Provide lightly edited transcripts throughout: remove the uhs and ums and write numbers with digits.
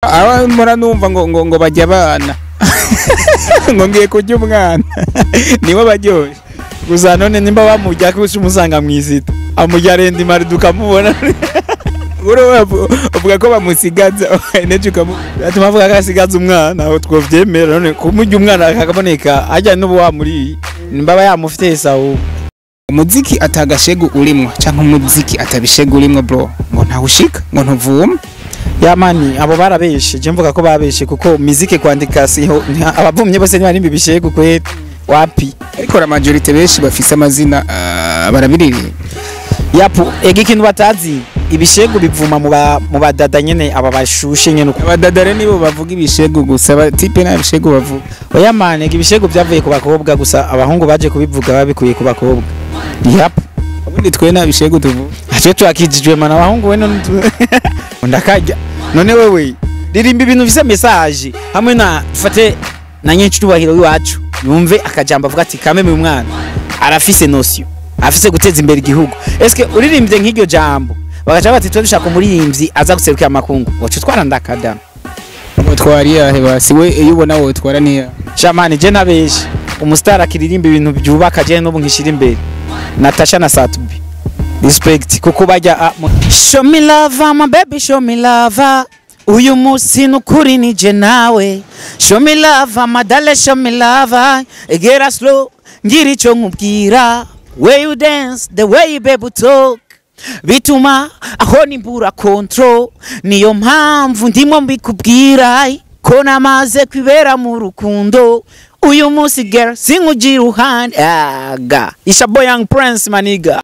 Aba mpora numva ngo ngo ngo bajya abana ngo ngiye kurya umwana nibo baryoshye. Gusa none nimba bamurya ko umusanga mwizita amurya renda imariduka mubona. Uvuga ko bamusigaza nejo atuma avuga ko asigaza umwana aho twovyemera none kumurya umwana akaboneka ajya n'ubu wamuri nimba yamufite sawu. Umuziki atagashegu urimwo canke umuziki atabishegu urimwo bro ngo ntawushika ngo ntuvuma. Ya mani abo barabeshe je mvuga ko babeshe kuko muziki kwandika siho abavumye bose ntibari bishegu kwe wapi, ariko la majorité benshi bafise amazina barabiririye. Yapu ega ikintu batazi ibishegu bivuma mu badada nyene aba bashushe nyene. Abadada nibo bavuga ibishegu gusa abatipe nta bishegu bavuga. Oya mani ega ibishegu byavuye ku bakobwa gusa abahungu baje kubivuga babikuye ku bakobwa. Yapu ubundi twe nta bishegu tuvuga. Aje twakijijwe mana abahungu we none ndakajya none wewe ririmba ibintu bise message hamwe na fate na nyencubahiro iwacu yumve akajamba avuga ati kame mu mwana arafise notion afise guteza imbere igihugu. Eske uririmbye nk'iryo jambo bagaca bati twe dushaka umuririmbyi aza guserukira amakungu wacu twarandakada utwari yahe basi we iyo ubona wowe twara niya shamani je nabeshe umustar akiririmba ibintu byubaka je n'ubu nkishira imbere Natasha na Satubi respect kuko bajya show me love my baby show me love uyu munsi nukuri ni je nawe show me love my darling show me love get us slow ngira ico nkubwira way you dance the way you baby talk bituma aho nimbura control niyo mpamvu ndimo mbikubwira ko namaze kwibera mu rukundo uyu munsi girl sinkugira uruhande aga Ishabo Young Prince maniga.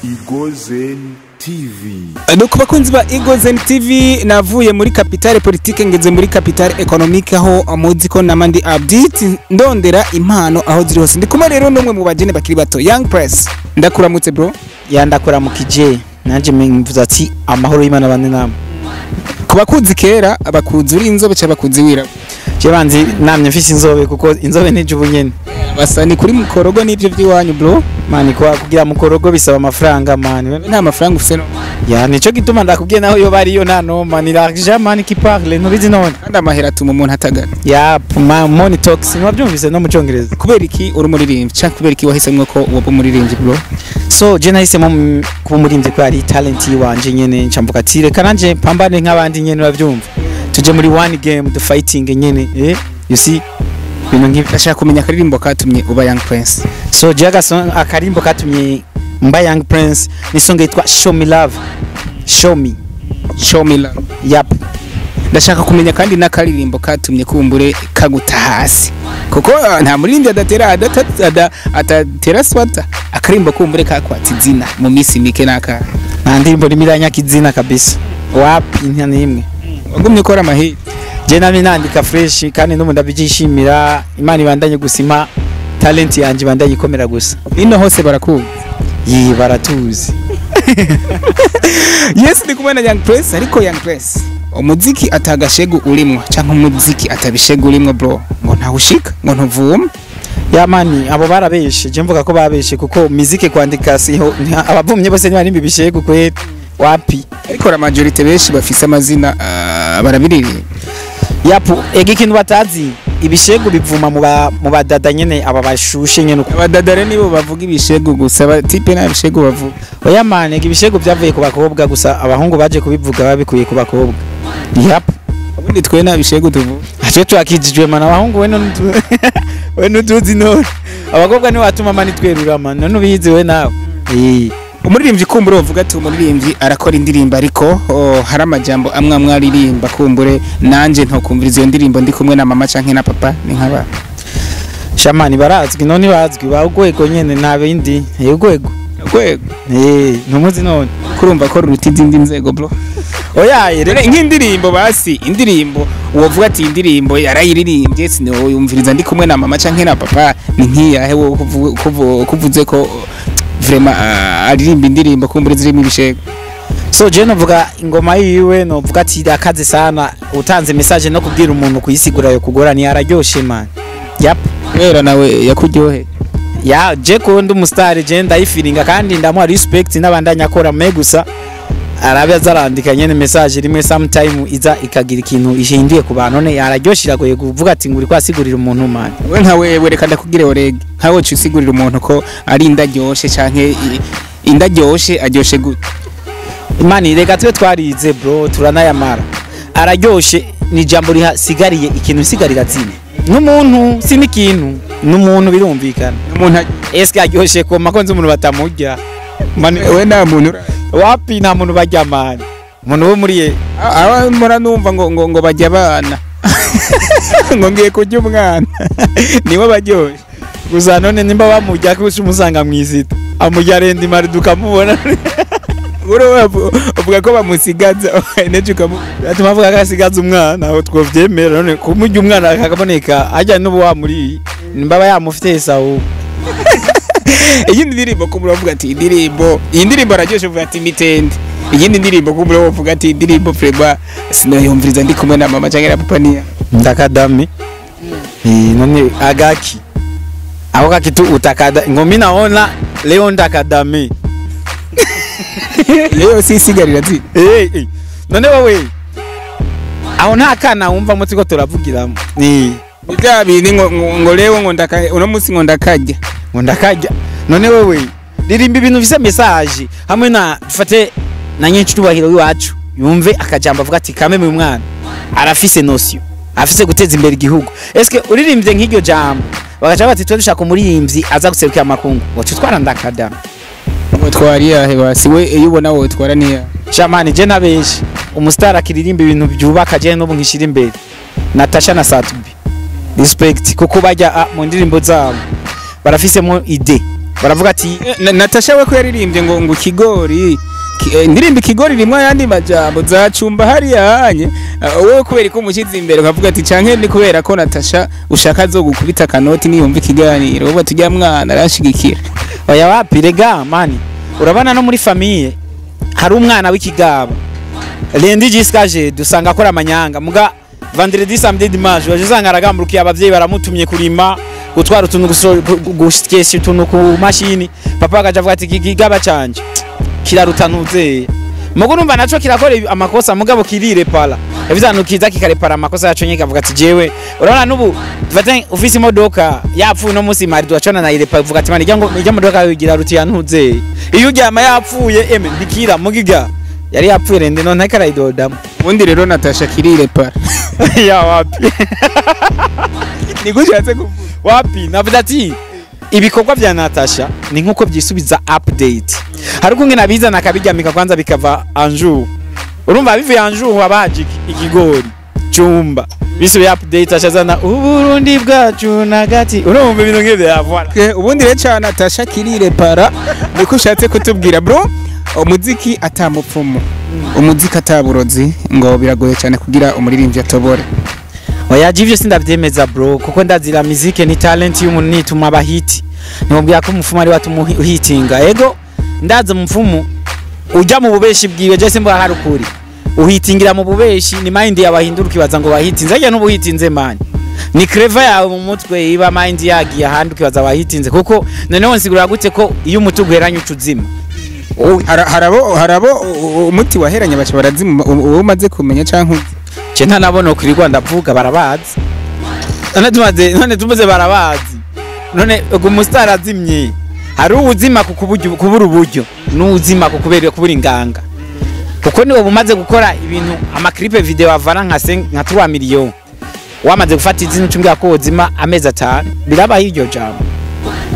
Egozen TV. Nuko bakunzi ba Egozen TV navuye muri capitale politique ngeze muri capitale économique aho muzi ko namandi update ndondera impano aho ziri hose. Ndi kumwe rero n'umwe mu bajene bakiri bato Young Press. Ndakuramutse bro. Ya ndakuramukije nanje mvuze ati amahoro y'Imana bane namwe. Kubakuzi kera abakuzi uri inzobe cyangwa abakuzi wira? Je banzi namye mfise inzobe kuko inzobe nije ubunyene. Basa ni kuri mukorogo n'ivyo by'iwanyu bro. Mani kwa kugira mukorogo bisaba amafaranga mani. Nta mafaranga ufise no. Ya nico gituma ndakubwiye naho yo bari yo nta no mani l'argent mani qui parle ntubizi none. Kandi amahera atuma umuntu atagana. Ya money talks ntiwabyumvise no mu Congereza. Kubera iki uri umuririmbyi canke kubera iki wahisemwo ko woba umuririmbyi bro? So je nahisemo kuba umuririmbyi ko ari talent yiwanje nyene ncamvuga ati reka nanje pambane nk'abandi nyene bavyumva. Tuje muri one game the fighting nyene you see ibintu nk'ibyo. Ndashaka kumenya akaririmbo katumye uba Young Prince. So je akarimbo katumye mba Young Prince ni song yitwa Show Me Love. Show me. Show me love. Yep. Ndashaka kumenya kandi n'akaririmbo katumye kumbure kaguta hasi. Kuko nta muririmbyi adatera atatera swata. Akarimbo kumbure kakwata izina mu minsi mike naka. Nta ndirimbo nimiranya kizina kabisa. Wapi nta nimwe. Wagumye ukora amahit. Je nami nandika fresh kandi n'ubu ndabyishimira Imana ibandanye gusima talent yanje ibandanye ikomera gusa. Ino hose barakuzi. Yi baratuzi. Yes ndi kumwe na Young Press ariko Young Press umuziki atagashegu urimwo canke umuziki atabishegu urimwo bro ngo ntawushika ngo ntuvuma. Ya mani abo barabeshe je mvuga ko babeshe kuko muziki kwandika siho abavumye bose ntibari bishegu kwe wapi, ariko la majorité benshi bafise amazina barabiririye. Yapu ega ikintu batazi ibishegu bivuma mu badada nyene aba bashushe nyene. Abadada nibo bavuga ibishegu gusa abatipe nta bishegu bavuga. Oya mani ega ibishegu byavuye ku bakobwa gusa abahungu baje kubivuga babikuye ku bakobwa. Yapu ubundi twe nta bishegu tuvuga. Aje twakijijwe mana abahungu we none we ntuzi none abakobwa ni watuma mani twerura man none ubizi we nawe. Umuririmbyi kumbure uvuga ati umuririmbyi arakora indirimbo ariko hari amajambo amwe amwe aririmba kumbure nanje ntokumviriza iyo ndirimbo ndi kumwe na mama canke na papa ni nkaba. Shamani barazwi none bazwi ba ugwego nyene nta bindi ugwego. Ugwego. Ntumuzi none kurumva ko ruruta izindi nzego bro. Oya rero nk'indirimbo basi indirimbo uwovuga ati indirimbo yarayiririmbye sinoyumviriza ndi kumwe na mama canke na papa ni nkiyahe wo kuvuze ko vraiment aririmba indirimbo kumbure zirimo ibishego. So je novuga ingoma yiwe novuga ati akaze sana utanze message no kubwira umuntu kuyisigura yo kugora ni araryoshe man. Yap. Kubera nawe yakuryohe. Ya je ko ndi umustar, je ndayifiringa kandi ndamuha respect n'abandanya akora me, gusa arabe azarandika nyene message rimwe sometime iza ikagira ikintu ishingiye ku bantu. None araryoshe, iragoye kuvuga ati nguri kwasigurira umuntu, man. We nka wewe, reka ndakubwire, orege nkawe uca usigurira umuntu ko ari indaryoshe canke indaryoshe aryoshe gute? Imana, reka tube twarize bro, turanayamara. Araryoshe ni ijambo rihasigariye ikintu, isigarira zine n'umuntu, si n'ikintu, n'umuntu, birumvikana. Umuntu eske aryoshe koma ko nzi umuntu batamurya? Man, we nta muntu Wapi, nta muntu barya, man, umuntu wo muri ye. Aba mpora numva ngo bajya abana, ngo ngiye kurya umwana, niwe baryoshye. Gusa none nimba bamurya ko umusanga mw'isita amurya rendi mari dukamubona. Uvuga ko bamusigaza nejo ukamu Atuma avuga ko asigaza umwana, aho twovyemera. None kumurya umwana akaboneka ajya n'ubu wamuriye nimba aba yamufite sawu. Iyindi ndirimbo ko muravuga ati indirimbo, iyi ndirimbo araryoshe, uvuga ati mitende. Iyindi ndirimbo ko muravuga ati indirimbo vraiment sinayumviriza ndi kumwe na mama canke na papa niya? Ndakadami. None agaki ako kakitu utakada ngo mimi naona leo ndakadami. Leo sisigarira zi None wowe aho nta kana wumva mutsi ko turavugiramo ni Ni bya bindi ngo leo ngo ndaka uno munsi ngo ndakarya. Ngo ndakarya. None wewe ririmba ibintu bifise message hamwe na dufate na nyinshi tubahiro iwacu yumve akajambo avuga ati kame mu mwana arafise notion, afise guteza imbere igihugu. Eske uririmbye nk'iryo jambo bagaca bati twe dushaka umuririmbyi aza guserukira amakungu, wacu twara ndakadama. Ngo twari yahe basi? We iyo ubona wowe twara niya? Shamani, je nabenshi umustar akiririmba ibintu byubaka, je n'ubu nkishira imbere Natasha na Satubi, respect, kuko bajya mu ndirimbo zabo barafisemo idée, baravuga ati Natasha we ko yaririmbye ngo ikigori indirimbo ikigori rimwe ayandi majambo zacumba hariya hanye. Wowe kubera ko umushyize imbere ukavuga ati canke ni kubera ko Natasha ushaka zo gukubita kanoti niyumva ikiganiro wowe tujya mwana arashigikira? Oya, wapi, rega man, urabona no muri famille hari umwana w'ikigaba, lundi jusqu'à jeudi usanga akora amanyanga, muga vendredi, samedi, dimanche waje usanga aragamburukiye abavyeyi baramutumye kurima, gutwara utuntu, gusyesha utuntu ku mashini. Papa agaca avuga ati iki kigaba canje kiraruta ntuzeye. Mugo urumva naco kirakora amakosa, mugabo kirirepara, yavuze ahantu kiza kikarepara amakosa yaco nyine, kavuga ati jewe urabona n'ubu dufate ufise imodoka yapfuye no munsi mari ducana na irepa, uvuga ati man, ijya ngo ijya modoka yigira ruti ya ntuzeye iyo uryama yapfuye eme ndikira mugiga yari yapfuye rende none ntariko arayidodamo. Ubundi rero Natasha kirirepara. Ya wapi. Niko ushatse kuvuga? Wapi, navuze ati ibikorwa vya Natasha ni nkuko byisubiza update, hari ukunge nabizana akabiryamika kwanza bikava anjour, urumva bivuye anjour abaje ikigori cumba bisubiye update, ashazana Uburundi bwacu nagati, urumva ibintu nk'ivyo ya voilà. Okay, ubundi rero ca Natasha kirirepara, niko ushatse kutubwira. Bro, umuziki atamupfumu, umuziki ataburozi, ngo biragoye cyane kugira umuririmbyi atobore. Oya, jivyo sindavyemeza bro, kuko ndazira muzike ni talent y'umuntu nituma abahiti, nimubwira ko umupfumu ari watuma uhitinga. Ego, ndaza umupfumu ujya mu bubeshi bwiwe, je simbwa hari ukuri uhitingira mu bubeshi, ni mind yawe ahindura ukibaza ngo wahitinze, arya n'ubuhitinze man, ni clever yawe mu mutwe iba mind yagiye ahandi ukibaza wahitinze. Kuko noneho nsigura gute ko iyo umuti uguheranye uca uzima? Harabo umuti waheranye baca barazima, uwo umaze kumenya canke uzi? Je ntanabona kuri ndavuga barabazi, none tumaze, none tumaze barabazi. None ubwo umustar azimye, hari ubuzima ku kubura uburyo n'ubuzima ku kubera kubura inganga, kuko niwe bumaze gukora ibintu amaclip video avana nka 3 million, wamaze gufata izina ucumbwira ko wozima amezi 5, birabaho iryo jambo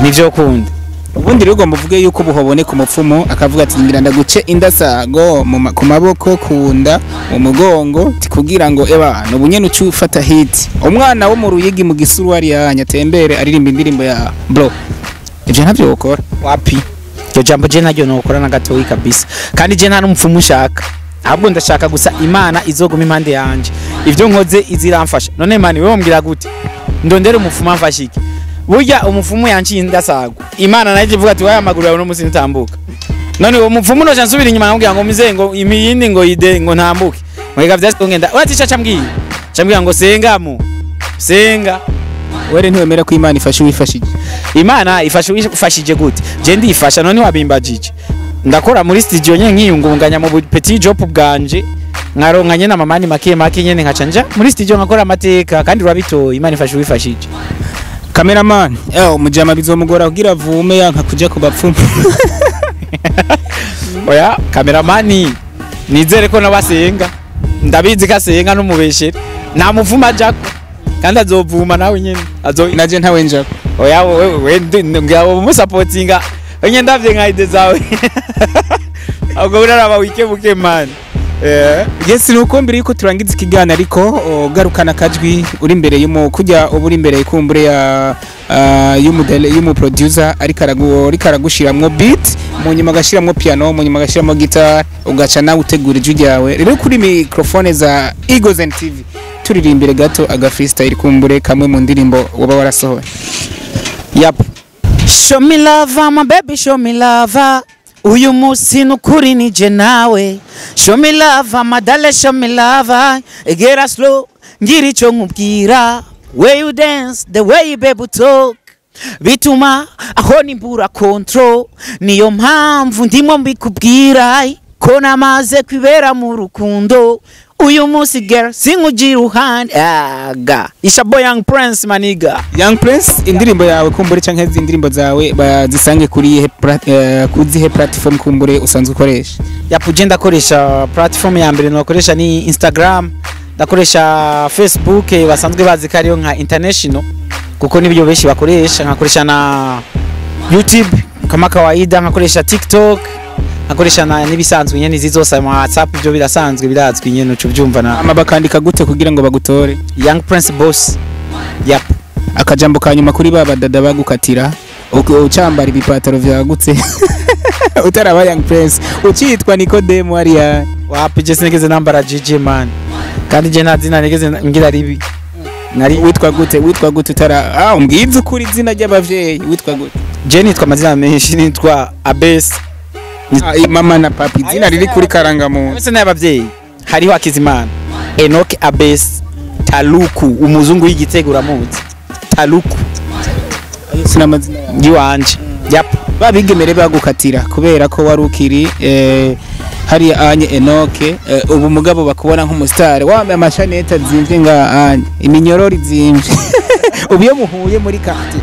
nivyo kunda. Ubundi rero ugomba uvuge yuko buhoboneka umupfumu akavuga ati ngira ndaguce indasago ku maboko, ku nda, mu mugongo, ti kugira ngo eba nubu nyene uce ufata hit, umwana wo mu Ruyigi mu gisuruwari yanya atembere aririmba indirimbo ya bro, ivyo ntavyo wokora? Wapi, iryo jambo je naryo nokora na gatoyi kabisa, kandi je nta n'umupfumu ushaka, ahubwo ndashaka gusa Imana izoguma impande yanje, ivyo nkoze iziramfasha. None mani wewe umbwira gute ndondere umupfumu amfasha iki? Burya umupfumu yanciye indasagwa, Imana nayo ivuga ati waya amaguru yawe no musi ntambuka. None uwo mupfumu noja nsubira inyuma nkamubwira ngo mize ngo imiyindi ngo ide ngo ntambuke mwega vyasi ngenda uratisha, cambwiye ngo senga mu senga. Were ntiwemera ko Imana ifasha uwifashije? Imana ifasha uwifashije gute? Je ndifasha, none wabimbajije. Ndakora muri studio nyene, nkiyungunganya mu petit job bwanje, nkaronka nyene amamani make make nyene, nkaca nja muri studio nkakora amateka, kandi urabitoye, Imana ifasha uwifashije. Cameraman, umujama bizomugora kugira avume, yanka kuja ku bapfumu. Oya, kameramani nizere ko nabasenga, ndabizi ko asenga, n'umubeshere nta muvuma ajako, kandi azovuma nawe nyene azo. Naje ntawe njako. Oya, wewe ngabo umusapotinga onye, ndavye nka idée zawe, ahubwo uraraba wikebuke man. Yes, nuko mbere yuko turangiza ikiganiro, ariko garukana akajwi uri imbere y'umu kujya uba uri imbere kumbure ya y'umudele y'umu producer, ariko ariko aragushiramwo beat, mu nyuma agashiramwo piano, mu nyuma agashiramwo guitar, ugaca nawe utegura ijwi ryawe. Rero kuri microphone za Eagles TV, turirimbire gato aga freestyle kumbure kamwe mu ndirimbo waba warasohoye. Yep. Show me love, my baby, show me love. Uyu munsi nukuri nije nawe. Show me love, my darling, show me love. Get slow, ngira ico nkubwira. Way you dance, the way you baby talk, bituma aho nimbura control. Niyo mpamvu ndimo mbikubwira ko namaze kwibera mu rukundo. Uyu munsi girl sinkugira iruhande. Aga. Ishabo Young Prince, maniga. Young Prince, indirimbo yawe kumbure canke izindi ndirimbo zawe bazisange kuri iyihe kuzihe platform kumbure usanzwe ukoresha? Yapu, je ndakoresha platform ya mbere nakoresha ni Instagram, ndakoresha Facebook, basanzwe bazi ko ariyo nka international kuko nibyo benshi bakoresha, nkakoresha na YouTube kama kawaida, nkakoresha TikTok, nkakoresha na n'ibisanzwe nyene izi zose ama WhatsApp, ibyo birasanzwe birazwi nyene uco byumva na. Ama bakandika gute kugira ngo bagutore? Young Prince Boss, yep. Akajambo ka nyuma kuri ba badada bagukatira ucambara ibipataro vyagutse, utaraba Young Prince, ucitwa Nicodemo hariya. Wapi, je sinigeze nambara GG man, kandi je nta zina nigeze ngira ribi nari. Witwa gute? Witwa gute utara umbwize ukuri, izina ry'abavyeyi witwa gute? Je nitwa amazina menshi, nitwa Abes. Mama na papa, izina riri kuri karangamuntu. Amazina n'ay'abavyeyi hariho Hakizimana Enoch Abes Taluku, umuzungu w'igitego, uramuzi Taluku. Sinamazina yawe. Yiwanje, yep. Babigemere bagukatira kubera ko wari ukiri hariya anye Enoke, ubu mugabo bakubona nk'umusitari wambaye amashanete azimvye, nga anye iminyororo izimvye. Ubu iyo muhuye muri quartier,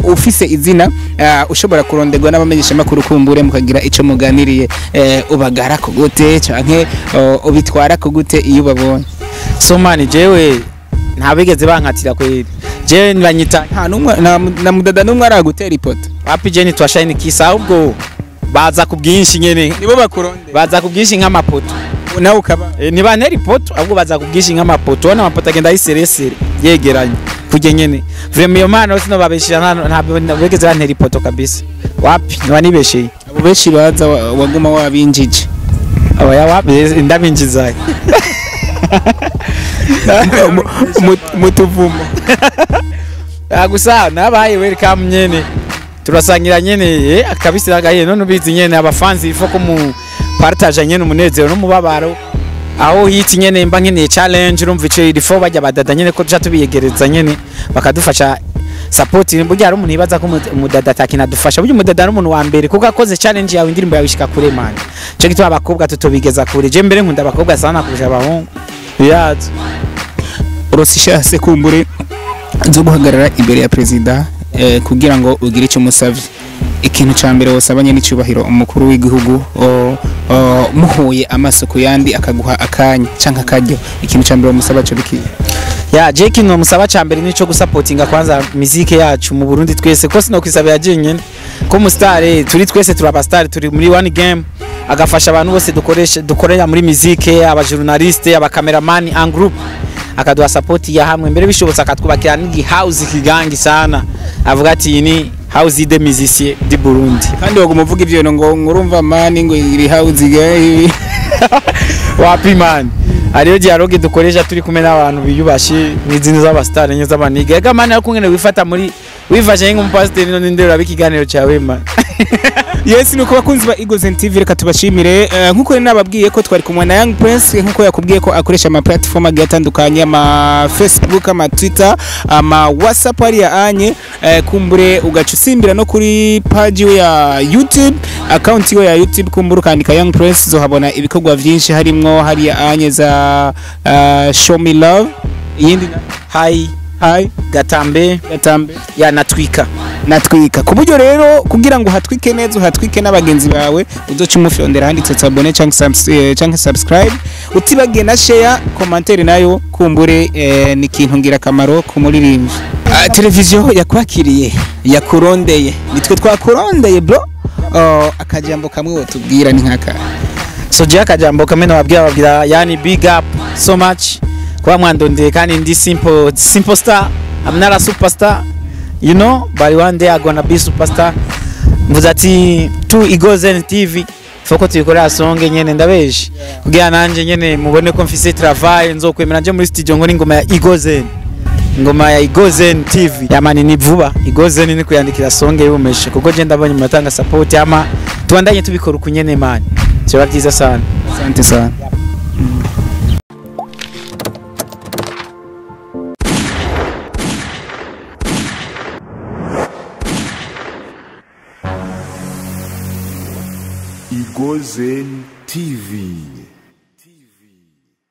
ufise izina, ushobora kuronderwa n'abamenyeshamakuru kumbure mukagira ico muganiriye, ubagara ku gute canke ubitwara ku gute iyo ubabonye? So man, jewe ntabigeze bankatira kweli, jewe banyita Nta numwe na mudada numwe aragutera ipoto? Wapi, je nitwa Shine Kisa, ahubwo baza ku bwinshi nyene. Nibo bakurondera? Baza ku bwinshi nk'amapoto. Nawe ukaba Ntibantera ipoto, ahubwo baza ku bwinshi nk'amapoto, ubona amapoto agenda ayiseresere yegeranye kujya nyene. Vraiment iyo mana sinobabeshera, ntabwo bigeze bantera ipoto kabisa, wapi, niba nibesheye. Abo benshi baza waguma wabinjije? Oya, wapi, ndabinjiza. Mu tuvumo. Gusa nabaye welcome nyene, turasangira nyene, akabisi nagahiye. None ubizi nyene abafanzi ifo ko mu partage nyene umunezero n'umubabaro, aho hiti nyene mba nkeneye challenge, urumva ico ifo bajya badada nyene ko tuja tubiyegereza nyene bakadufasha support. Burya hari umuntu yibaza ko umudada atakinadufasha, burya umudada ari umuntu wa mbere kuko akoze challenge yawe indirimbo yawe ishika kure man. Ico gituma abakobwa tutobigeza kure. Je mbere nkunda abakobwa sana kurusha abahungu, birazwi. Urose kumbure zo guhagarara imbere ya perezida, kugira ngo ugire icyo umusavye, ikintu ca mbere wosabanye n'icyubahiro umukuru w'igihugu, muhuye amaso ku yandi, akaguha akanya canke akaryo, ikintu ca mbere wamusaba co bikiye? Ya, je ikintu musaba ca mbere nico gusapotinga kwanza mizike yacu mu Burundi twese, ko sinokwisabira jenyene, ko umustar turi twese, turi abastar, turi muri one game, agafasha abantu bose dukoresha dukorera muri mizike, aba journaliste, aba cameraman en group, akaduha support ya hamwe. Mbere bishobotse akatwubakira n'igi house kigangi sana, avuga ati iyi ni house des musiciens du Burundi. Kandi waguma uvuga ivyo bintu ngo ngurumva mani ngo iri house igahe? Wapi man, hariyo dialogue dukoresha turi kumwe n'abantu biyubashe n'izindi z'abastar nye z'abaniga. Ega man, ariko ngene wifata muri Wifashe nk'umupasiteri none ndero ikiganiro cyawe man. Yes, nuko bakunzi ba Eagles TV, reka tubashimire. Nkuko rero nababwiye ko twari kumwe na Young Prince, nkuko yakubwiye ko akoresha ama platform agiye atandukanye, ama Facebook, ama Twitter, ama WhatsApp hariya anye, kumbure ugaca usimbira no kuri page yiwe ya YouTube, account yiwe ya YouTube, kumbure ukandika Young Prince uzohabona ibikorwa vyinshi, harimwo hariya anye za Show Me Love, iyindi Hi. Hi. Gatambe. Gatambe. Ya natwika. Natwika. Ku buryo rero kugira ngo uhatwike neza, uhatwike n'abagenzi bawe, uzoca umufyondera handitse s'abonner canke subscribe, utibagiye na share, commentaire nayo kumbure, ni ikintu ngirakamaro ku muririmbyi. Televiziyo yakwakiriye, yakurondeye, nitwe twakurondeye bro. Oh, akajambo kamwe wotubwira ni nkaka? So je akajambo kamwe nababwira, babwira yani big up so much kuba mwandondeye, kandi ndi simple simple star. I'm not a superstar, but one day I gonna be superstar. Mvuze ati tu Igozen TV foko tuyikorera songe nyene ndabeje kugira nanje nyene mubone ko mfise travail, nzokwemera nje muri studio ngo ingoma ya Igozen, ingoma ya Igozen TV yamani ni vuba. Igozen ni kuyandikira songe y'ubumeshe kuko je ndabonye muratanga support, ama tubandanye tubikora uku nyene man, byoba byiza sana. Asante sana. Igozen TV.